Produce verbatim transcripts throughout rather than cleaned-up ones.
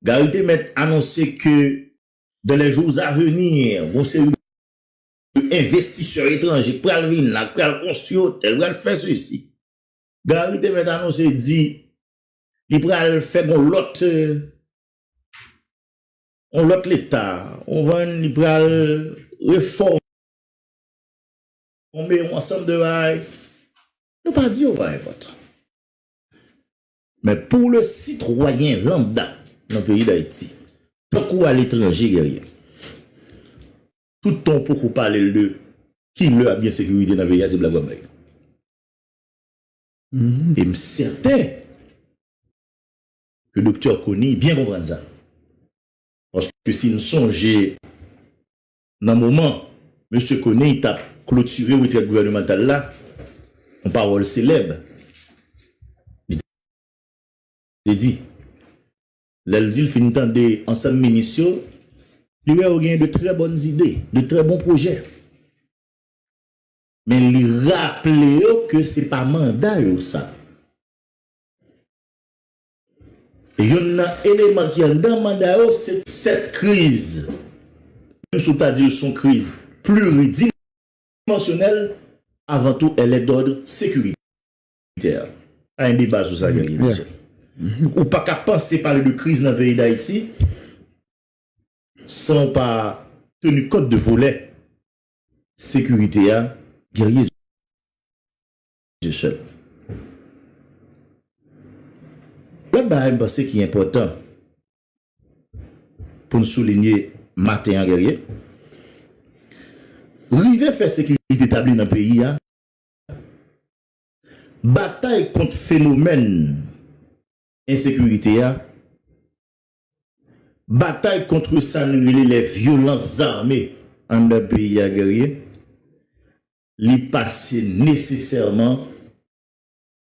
Gary te mèt anonse ke dans les jours à venir, gon seri de envestisè etranje pral vin la, pral konstwi otèl, pral fè sesi. Gary te mèt anonse di li pral fè gon lòt, euh, yon lòt leta, ou konprann, li pral refòme yon ansanm de bagay. Nou pa di yo pa enpòtan. Men pou le sitwayen lambda nan peyi Dayiti, tankou aletranje, Guerrier, tout tan w poko pale l de ki lè ap gen sekirite nan peyi a, se blag w ap bay. E m sèten ke Doktè Conille byen konprann sa. Paske si n sonje nan moman Mesye Conille t ap klotire retrèt gouvènemantal la, yon pawòl selèb li te di, lè l di l fin tande ansanm minis yo, li wè yo gen de trè bòn zide, de trè bon pwojè. Men li raple yo ke se pa manda yo sa. E yonn nan eleman ki anndan manda yo, se sèt kriz. Menm si w ta di l se yon kriz pluridimansyonèl, avan tou, elle est d'ordre sécuritaire. Pa gen deba sou sa, Guerrier. Ou pa ka panse pale de kriz nan peyi Dayiti san w pa teni kont de volè sekirite a, Guerrier Dieuseul. Lòt bagay m panse ki enpòtan pou n soulinye maten an, Guerrier, rive fè sekirite tabli nan peyi a, batay kont fenomèn ensekirite a, batay kont sa n rele les violences armées anndan peyi a, Guerrier, li pase nesesèman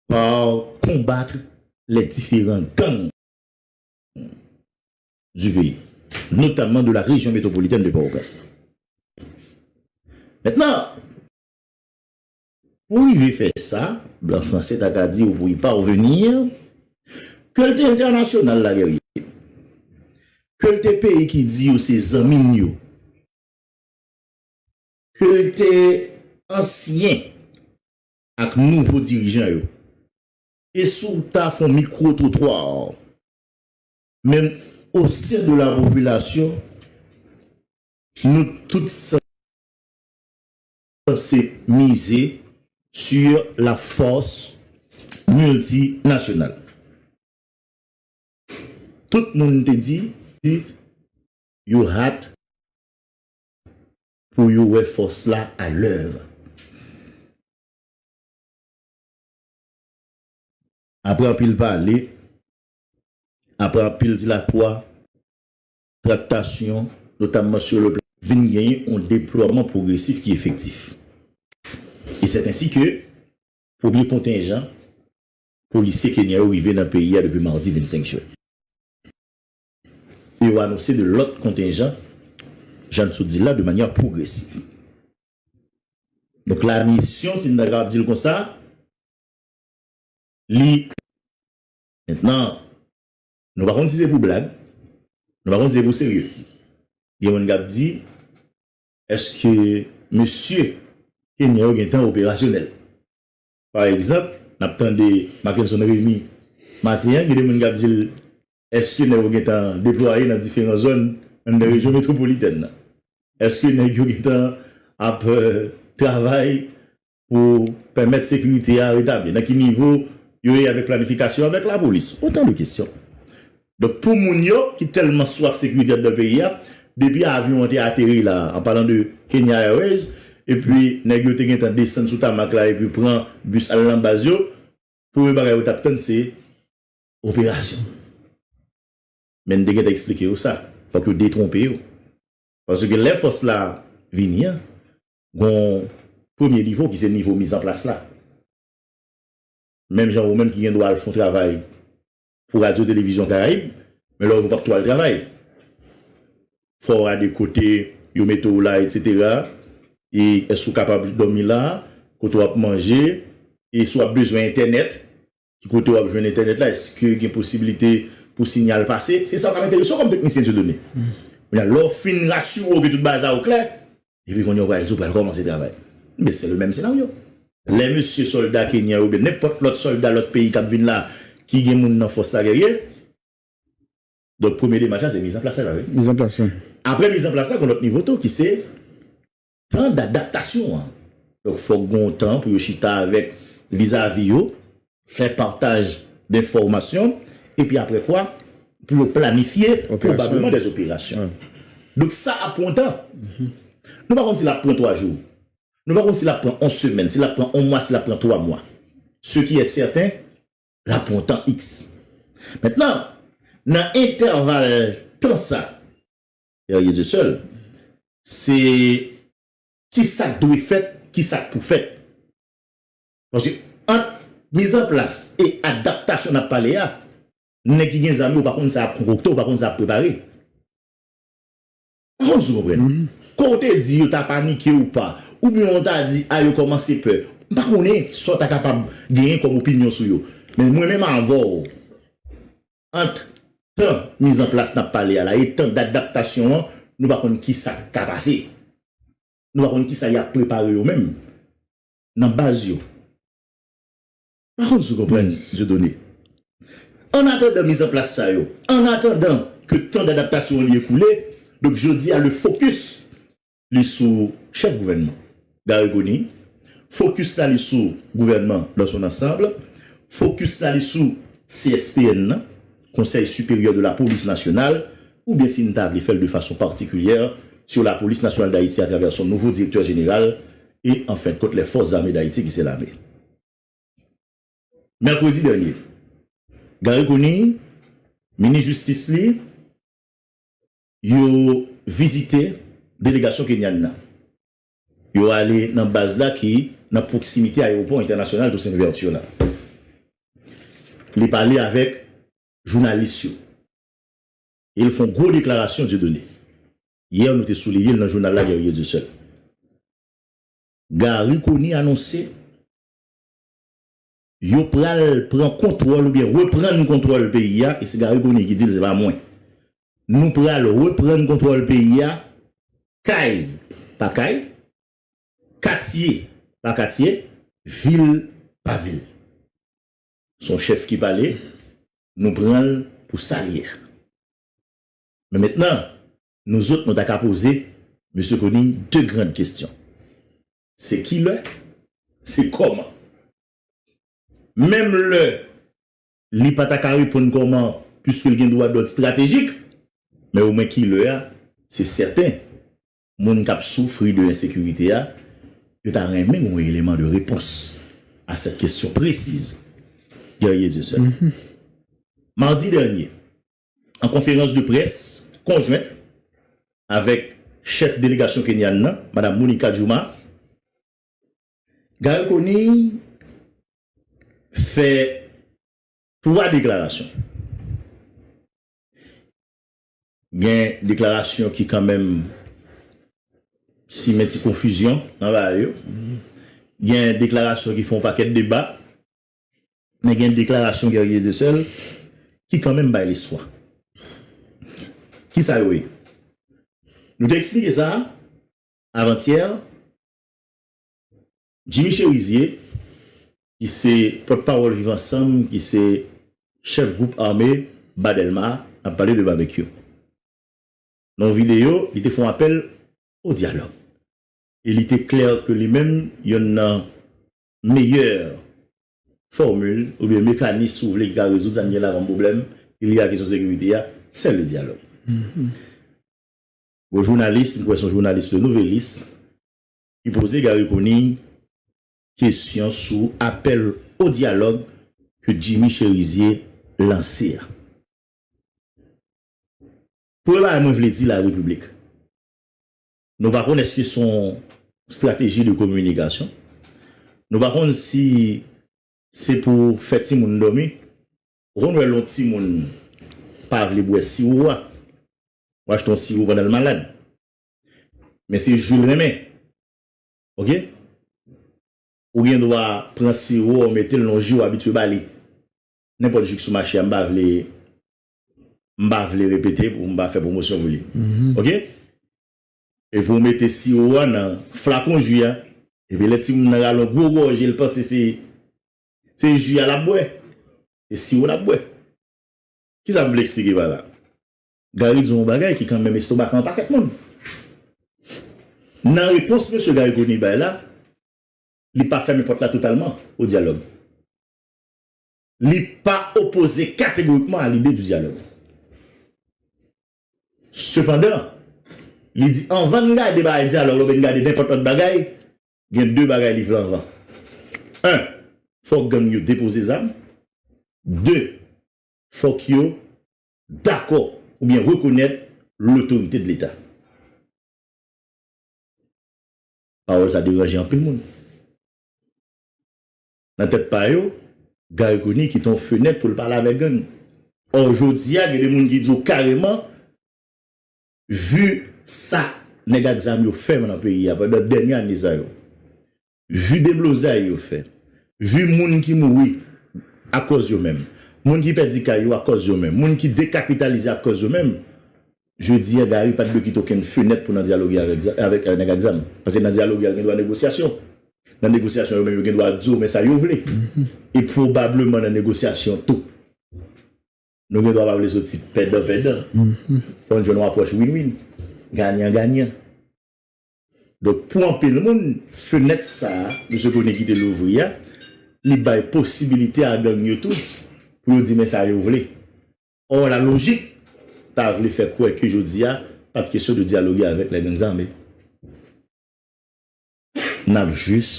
pa combattre les différents gangs du pays, notamment de la région métropolitaine de Port-au-Prince. Mentnan, pou rive fè sa, blan franse ta ka di ou pou y parvenir, ke l te entènasyonal la, Guerrier, ke l te peyi ki di yo se zanmi n yo, ke l te ansyen ak nouvo dirijan yo. E si w ta fè yon mikwo twotwa, menm au sein de la population, nou tout sanse mize sur la force multinationale. Tout moun te di, di, yo hat pou yo wè fòs la à l'œuvre. Apre anpil pale, apre anpil dilatwa, traktasyon, notamman sur le plan, vin genyen yon deplwaman pwogresif ki efektif. E c'est ainsi que premye kontenjan polisye kenyan yo rive nan peyi a depi madi vennsenk jen. E yo anonse de lòt kontenjan, jan n sot di l la, de manyè pwogresif. Donk, lamisyon, si n ta kapab di l konsa, li, mentnan, nou pa konn si se pou blag, nou pa konn si se pou serye. Gen moun k ap di, èske mesye kenyan yo gentan operasyonèl? Pa egzanp, n ap tande Mackenson Remy maten an, gen de moun k ap di l, èske nèg yo gentan deplwaye nan diferan zòn anndan rejyon metwopolitèn nan? Èske nèg yo gentan ap, euh, travay pou pèmèt sekirite a retabli? Nan ki nivo yo ye avèk planifikasyon, avèk lapolis? Otan de kesyon. Donk, pou moun yo ki tèlman swaf sekirite anndan peyi a, depi avyon an te ateri la, an palan de Kenya Airways, epi nèg yo te gentan desann sou tamak la epi pran bis al nan baz yo, premye bagay yo t ap tann se operasyon. Men n te gentan eksplike yo sa. Fòk yo detwonpe yo. Paske lè fòs la vini an, gon premye nivo ki se nivo mizanplas la. Menm jan ou menm ki gen dwa al fè yon travay pou Radyo Televizyon Karayib, men lè w rive w p ap twò al travay. Fò w gade kote yo mete w la, etsetera. E èske w kapab dòmi la? Kote w ap manje? E si w ap bezwen entènèt, ki kote w ap jwenn entènèt la? Èske gen posiblite pou siyal pase, se sa k ap enterese w kòm teknisyen Dieudonné. Kounye a, lè w fin rasire w ke tout bagay sa yo klè, epi kounye a w pral di w pral kòmanse travay. Men se le menm senaryo. Lè mesye sòlda kenyan yo oubyen nenpòt lòt sòlda lòt peyi k ap vin la, ki gen moun nan fòs la gèrye, donk premye demach la se mizanplas la, pa vre? Mizanplas, wi. Apre mizanplas la, gen lòt nivo tou ki se tan dadaptasyon an. Donk, fòk gen yon tan pou yo chita avèk vizavi yo, fè pataj denfòmasyon, epi apre kwa, pou yo planifye pwobableman dè operasyon. Donk, sa ap pran tan. Nou pa konn si l ap pran twa jou. Nou pa konn si l ap pran yon semèn, si l ap pran yon mwa, si l ap pran twa mwa. Ce qui est certain, l ap pran yon tan X. Mentnan, nan entèval tan sa, Guerrier Dieuseul, se ki sa k dwe fèt, ki sa k pou fèt. Paske ant mizanplas e adaptasyon n ap pale a, nèg ki gen zam yo pa konn sa y ap konkokte, yo pa konn sa y ap prepare. Pa konn si w konprann. Kò w te di yo ta panike ou pa, oubyen w ta di a yo kòmanse pè. M pa konnen sa w ta kapab genyen kòm opinyon sou yo. Men mwen menm avè w, ant tan mizanplas n ap pale a la e tan dadaptasyon an, nou pa konn ki sa k ka pase. Nou pa konn ki sa y ap prepare yo menm nan baz yo. Pa konn si w konprann, Dieudonné. An atandan mizanplas sa yo, an atandan ke tan dadaptasyon an li ekoule, donk jodi a le focus li sou chèf gouvènman, Garry Conille, focus la li sou gouvènman dans son ensemble, focus la li sou C S P N nan, Conseil Supérieur de la Police Nationale, oubyen si n ta vle fè l de fason patikilyè, sur la Police Nationale d'Haïti à travers son nouveau directeur général et, en fin de compte, les Forces Armées d'Haïti, qui c'est l'armée. Mèkredi dènye, Garry Conille, minis jistis li, yo vizite delegasyon kenyan nan. Yo ale nan baz la ki nan pwoksimite ayewopò entènasyonal Toussaint Louverture la. Li pale avèk jounalis yo. E l fè yon gwo deklarasyon, Dieudonné. Yè, nou te souliye l nan jounal la, Guerrier Dieuseul. Garry Conille anonse yo pral pran kontwòl oubyen reprann kontwòl peyi a, e se Garry Conille ki di l, se pa mwen. Nou pral reprann kontwòl peyi a, kay pa kay, katye pa katye, vil pa vil. Se yon chèf ki pale, nou pran l pou sa l ye a. Men mentnan, nou zòt, nou ta ka poze mesye Conille de grann kesyon. Se kilè? Se kòman? Menm lè li pa ta ka reponn kòman, piske l gen dwa dòd estratejik, men omwen kilè a, se sèten, moun k ap soufri de ensekirite a, yo ta renmen gen yon eleman de repons a cette question précise. Guerrier Dieuseul. Madi dènye, an konferans de près konjwent avèk chèf delegasyon kenyan nan, Madam Monica Juma, Garry Conille fè twa deklarasyon. Gen deklarasyon ki kanmenm simen ti konfizyon nan bagay yo. Gen deklarasyon ki fè yon pakèt deba. Men gen deklarasyon Guerrier Dieuseul ki kanmenm bay lespwa. Kisa yo ye? Nou te eksplike sa avantyè. Jimmy Chérizier, ki se pòtpawòl Viv Ansanm, ki se chèf gwoup ame Ba Dèlma, ap pale de babekyou. Nan yon videyo, li te fè yon apèl o dyalòg. E li te klè ke li menm, yonn nan meyè fòmil oubyen mekanis, si w vle, ki ka rezoud sa n gen la kòm pwoblèm, ki lye a kesyon sekirite a, se le dyalòg. Bon, jounalis, m kwè se yon jounalis Le Nouvelliste, ki poze Garry Conille kesyon sou apèl o dyalòg ke Jimmy Chérizier lanse a. Premye bagay mwen vle di larepiblik, nou pa konn èske se yon estrateji de kominikasyon. Nou pa konn si se pou fè timoun dòmi. Ou konn wè lè yon timoun pa vle bwè siwo a, ou achte yon siwo pandan l malad. Men se ji l renmen. Oke? Ou gen dwa pran siwo a, ou mete l nan yon ji w abitye ba li. Nenpòt ji k sou mache a, m pa vle m pa vle repete pou m pa fè pwomosyon pou li. Oke? Epi w mete siwo a nan flakon ji a, epi lè timoun nan rale yon gwo gòje, l panse se, se ji a l ap bwè. Se siwo l ap bwè. Kisa m vle eksplike pa la? Gary di yon bagay ki kanmenm estoma yon pakèt moun. Nan repons mesye Gary Conille bay la, li pa fèmen pòt la totalman o dyalòg. Li pa opoze kategorikman a lide di dyalòg. Sepandan, li di anvan n gade bagay dyalòg la oubyen n gade nenpòt lòt bagay, gen de bagay li vle anvan. En, fòk gang yo depoze zam. De, fòk yo dakò oubyen rekonèt lotorite de Leta. Pawòl sa deranje anpil moun. Nan tèt pa yo, Gary Conille kite yon fenèt pou l pale avèk gang. Ò, jodi a, gen de moun ki di w kareman, vi sa nèg ak zam yo fè nan peyi a pandan dènye ane sa yo, vi deblozay yo fè, vi moun ki mouri akòz yo menm, moun ki pèdi kay yo akòz yo menm, moun ki dekapitalize akòz yo menm, jodi a, Gary pa t dwe kite okenn fenèt pou nan dyaloge avèk, avèk, euh, nèg ak zam. Paske nan dyaloge a, gen dwa negosyasyon. Nan negosyasyon, yo menm yo gen dwa di w men sa yo vle. E pwobableman nan negosyasyon tou, nou gen dwa pa vle soti pèdan pèdan. Fò n jwenn yon apwòch win-win, ganyan ganyan. Donk, pou anpil moun, fenèt sa a, mesye Conille kite louvri a, li bay posibilite a gang yo tou pou yo di men sa yo vle. Ò, la lojik ta vle fè kwè ke jodi a, pa t kesyon de dyaloge avèk lè gang zame. N ap jis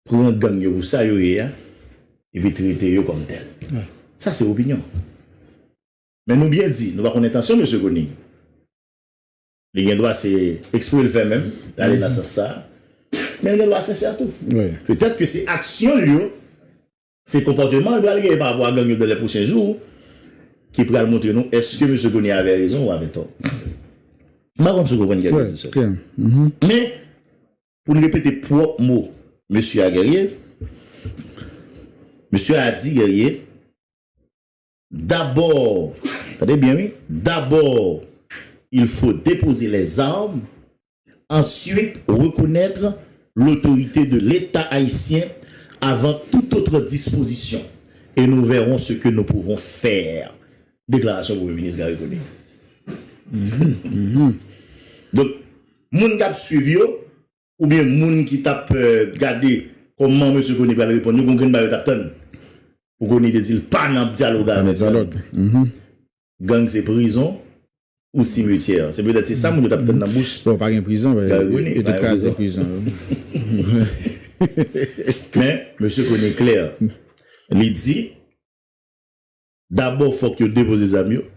pran gang yo pou sa yo ye a, epi trete yo kòm tèl. Sa se opinyon. Men nou byen di, nou pa konn entansyon mesye Conille. Li gen dwa se ekspre l fè menm, l ale nan sans sa. Men l gen dwa sensè tou. Petèt ke se aksyon l yo, se konpòteman l pral genyen pa rapò a gang yo dans les prochains jours ki pral montre nou èske mesye Conille avè rezon ou avè tò. M pa konn si w konprann kèk di sa. Men, pou n repete pwòp mo mesye a, Guerrier, mesye a di, Guerrier, d'abord, tande byen, wi, d'abord, il faut déposer les armes, ensuite reconnaître l'autorité de l'État haïtien avant toute autre disposition, et nous verrons ce que nous pouvons faire. Deklarasyon Premye Minis Garry Conille. Donk, moun k ap swiv yo, oubyen moun ki t ap, euh, gade kòman mesye Conille pral reponn yo, gen yon grenn bagay yo t ap tann. Pou Conille te di l pa nan dyalòg avèk gang. Gang se prizon ou simetyè. Se petèt se sa moun yo t ap tann nan bouch. Bon, pa gen prizon, yo te kraze prizon yo. Men, mesye Conille klè. Li di, dabò, fòk yo depoze zam yo.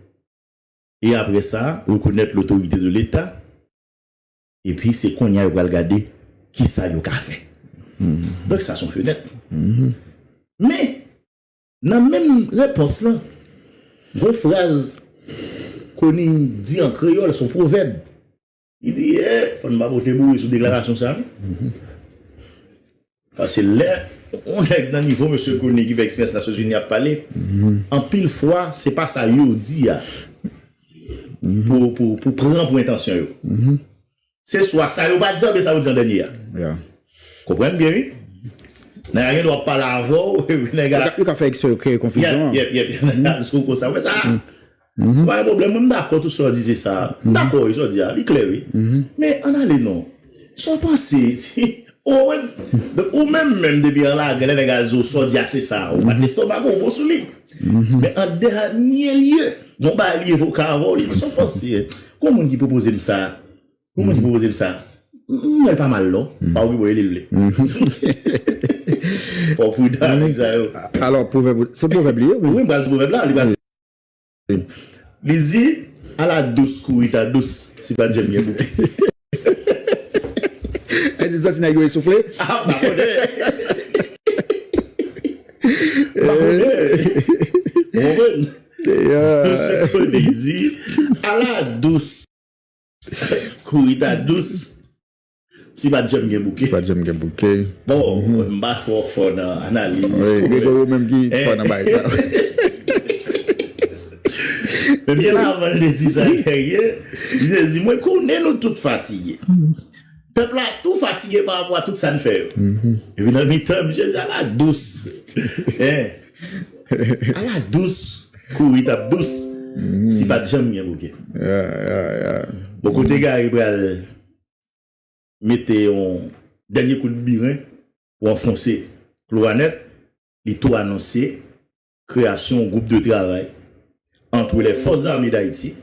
E apre sa, rekonèt lotorite de Leta. Epi se kounye a yo pral gade kisa yo ka fè. Donk sa se yon fenèt. Men, nan menm repons lan, gon fraz Conille di an kreyòl, se yon pwovèb. Li di, eh, fò n pa pote boure sou deklarasyon sa, non. Paske lè yon nèg nan nivo mesye Conille ki fè eksperyans Nasyonzini ap pale, anpil fwa, se pa sa yo di a pou, pou, pou pran pou entansyon yo. Se swa sa yo pa di a, oubyen sa yo di an dènye a. Konprann byen, wi. Nèg la gen dwa ap pale avè w, epi nèg la. Yo ka, yo ka fè eksprè yo kreye konfizyon an. Yep, yep, yep. Nèg la di w konsa, wè sa. Pa gen pwoblèm, mwen m dakò tout sa w di se sa. M dakò, wi, sa w di a, li klè, wi. Men ann ale non. Sa w panse, si, ou wè, donk, ou menm, menm depi an lagè, lè nèg la di w sa w di a se sa, ou pa t lestomak ou, ou bon sou li. Men an dènye lye, gon bagay li evoke avè w, li di sa w panse. Gon moun ki pwopoze m sa. Gon moun ki pwopoze m sa. M, m wè l pa mal, non. Pa okipe w, e li l vle. Fò w pridan avèk sa yo. Alò, pwovèb, se pwovèb li ye, wi. Wi, m pral di pwovèb la, li pral Li di, ala dous kouri ta dous, si pa t janm gen bouke. Li di, santi nèg yo esoufle. Ah, m pa konnen. M pa konnen. Ou konprann? Mesye Conille di, ala dous. Kouri ta dous. Si pa t janm gen bouke. Si pa t janm gen bouke. Bon, m pa twò fò nan analiz. Wi, Gregorio menm ki fò nan bagay sa. Men byen avan l te di sa, Guerrier, li te di, mwen konnen nou tout fatige. Pèp la tou fatige pa rapò a tout sa n fè yo. Epi nan mitan, misye di, ala dous. Hein? Ala dous. Kouri t ap dous. Si pa t janm gen bouke. Bon, kote Gary pral mete yon dènye kout biren pou anfonse klou a nèt, li tou anonse création d'un groupe de travail entre les forces armées d'Haïti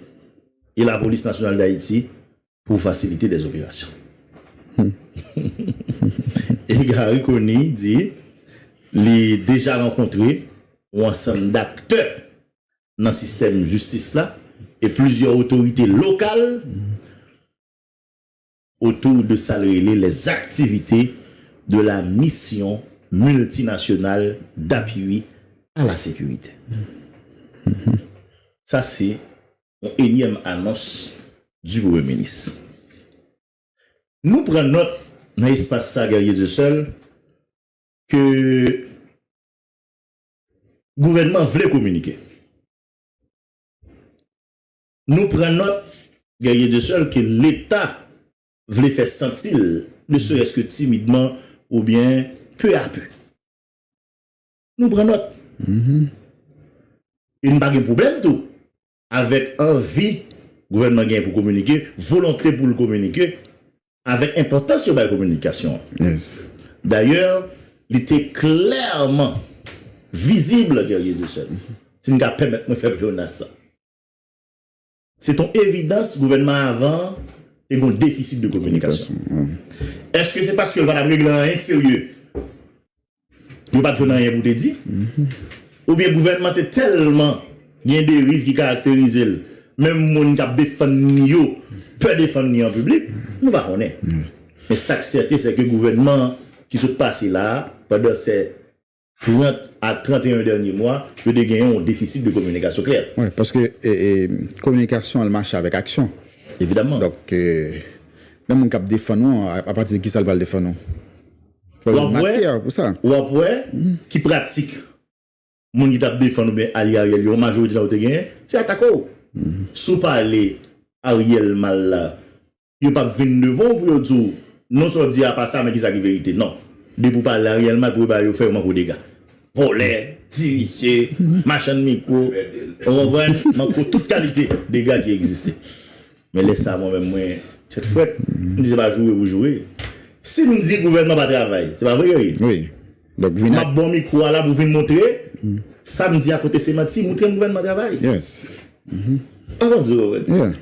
et la police nationale d'Haïti pour faciliter des opérations. E Garry Conille di li deja rankontre yon ansanm daktè nan sistèm jistis la e plizyè otorite lokal autour de sa l rele les activités de la mission multinationale d'appui à la sécurité. Sa se yon enyèm anons du Premye Minis. Nou pran nòt nan espas sa, Guerrier Dieuseul, ke gouvènman vle kominike. Nou pran nòt, Guerrier Dieuseul, ke Leta vle fè santi l, ne serait-ce que timidman oubyen peu à peu. Nou pran nòt. E n pa gen pwoblèm tou avèk anvi gouvènman genyen pou kominike, volonte pou l kominike, avèk enpòtans yo bay kominikasyon an. Dayè, li te klèman vizib, Guerrier Dieuseul, si n ka pèmèt mwen fè pleonasm sa. Se t on evidans gouvènman avan an te gen yon defisit de kominikasyon. Èske se paske l pa t ap regle anyen k serye? Yo pa t jwenn anyen pou te di? Oubyen gouvènman te tèlman gen deriv ki karakterize l, menm moun k ap defann li yo pè defann li an piblik? Nou pa konnen. Men sa k sèten, se ke gouvènman ki sot pase la a, pandan se trant a trant e en dènye mwa, yo te genyen yon defisit de kominikasyon klè. Wi, paske e, e, kominikasyon an mache avèk aksyon. Evidamman. Donk, e, menm moun k ap defann ou an, a, apati de kisa l pral defann ou? Fò l gen matyè pou sa. W ap wè ki pratik moun ki t ap defann oubyen alye Ariel yo, majorite nan yo te genyen, se atake w. Si w pale Ariel mal la, yo p ap vin devan w pou yo di w, non, sa w di a pa sa, men kisa ki verite. Non. Depi w pale Ariel mal, pou yo ba yo fè yo manko dega. Vòlè, ti visye, machann mikwo, ou konprann? Manko tout kalite dega ki egziste. Men lè sa, mwen menm, mwen, tèt frèt, m di se pa joure pou joure. Si m di gouvènman pa travay, se pa vre, Guerrier? Wi. Donk, vin m ap ba w mikwo a la pou vin montre, sa m di a kote se manti, montre m gouvènman travay. Yes. Avan di w, yeah.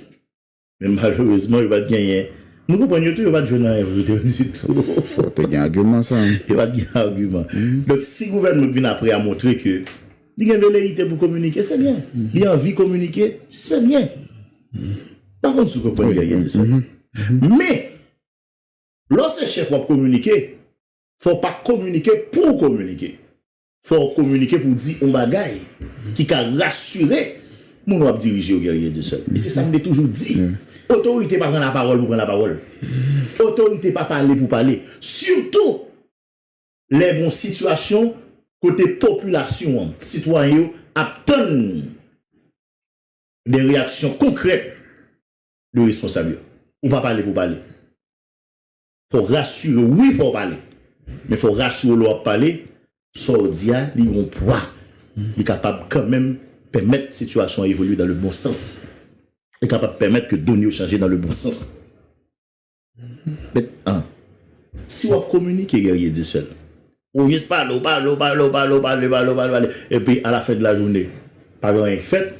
Men malerezman, yo pa t genyen. Nou konprann yo tou, yo pa t jwenn anyen pou yo te di tou. Fò te gen agiman sa. Yo pa t gen agiman. Donk, si gouvènman k vin apre a montre ke li gen veleyite pou kominike, se byen. Li anvi kominike, se byen. Pa konn si w konprann Guerrier di sa. Men, lè w se chèf w ap kominike, fò w pa kominike pou w kominike. Fò w kominike pou w di yon bagay ki ka rasire moun w ap dirije yo, Guerrier Dieuseul. E se sa m te toujou di. Otorite pa pran lapawòl pou pran lapawòl. Otorite pa pale pou pale. Sitou lè gen yon sitiyasyon kote popilasyon an, sitwayen yo ap tann de reyaksyon konkrèt de responsab yo. Ou pa pale pou pale. Fò w rasire w, wi, fò w pale. Men fò w rasire w lè w ap pale, sa w di a, li gen yon pwa. Li kapab kanmenm pèmèt sitiyasyon an evolye dans le bon sens. Li kapab pèmèt ke done yo chanje dans le bon sens. Men, an, si w ap kominike, Guerrier Dieuseul, ou jis pale, w pale, w pale, w pale, w pale, w pale, w pale, w pale, epi a la fen de la jounen, pa gen anyen k fèt,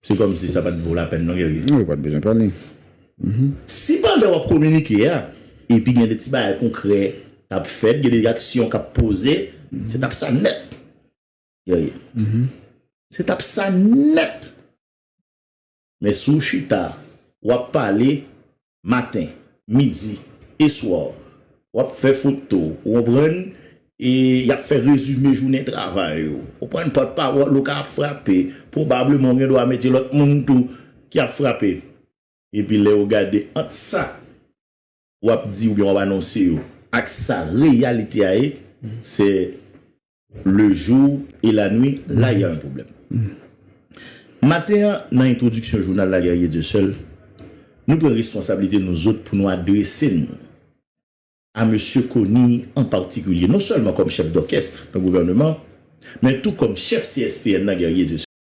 se kòmsi sa pa t vo lapèn non, Guerrier. Non, yo pa t bezwen pale. Si pandan w ap kominike a, epi gen de ti bagay konkrè k ap fèt, gen de aksyon k ap poze, se t ap sa nèt. Guerrier. Se t ap sa nèt. Men si w chita, w ap pale maten, midi, e swa, w ap fè foto, ou konprann, e y ap fè rezime jounen travay ou. Ou konprann, pòtpawòl ou ka ap frape, pwobableman w gen dwa mete lòt moun tou ki ap frape. Epi lè w gade ant sa w ap di oubyen w ap anonse yo ak sa reyalite a ye, se le jour et la nuit, là, il y a un problème. Maten an, nan entwodiksyon jounal La Guerrier Dieu Seul, nou pran responsablite nou zòt pou nou adrese n a mesye Conille an patikilye, non sèlman kòm chèf dòkès nan gouvènman, men tou kòm chèf C S P N nan Guerrier Dieu